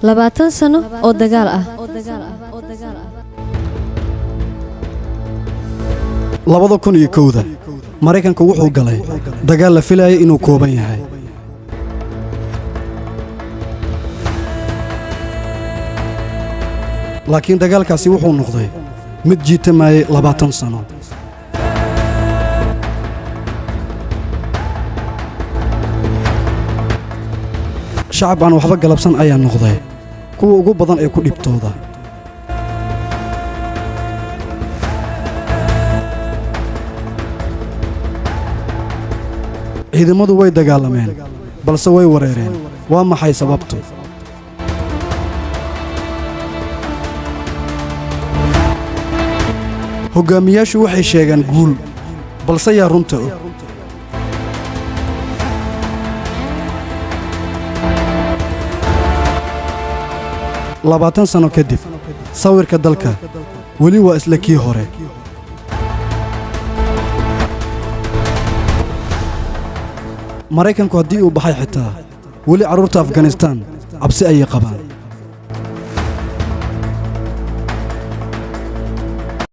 20 sano oo dagaal ah. 2001-da Maraykanku wuxuu galay dagaal la filayay inuu kooban yahay. Laakiin dagaalkaasi wuxuu noqday mid jiitamayay 20 sano. Shacab aan waxba galabsan ayaa noqday kuwa ugu badan ee ku dhibtooda. Ciidamadu way dagaalameen, balse way wareereen. Waa maxay sababtu? Hoggaamiyaashu waxay sheegaan guul, balse yaa runta og? 20 sano kadib, sawirka dalka weli waa isla kii hore. Maraykanku haddii uu baxay xitaa, weli carruurta Afganistaan cabsi ayay qabaan.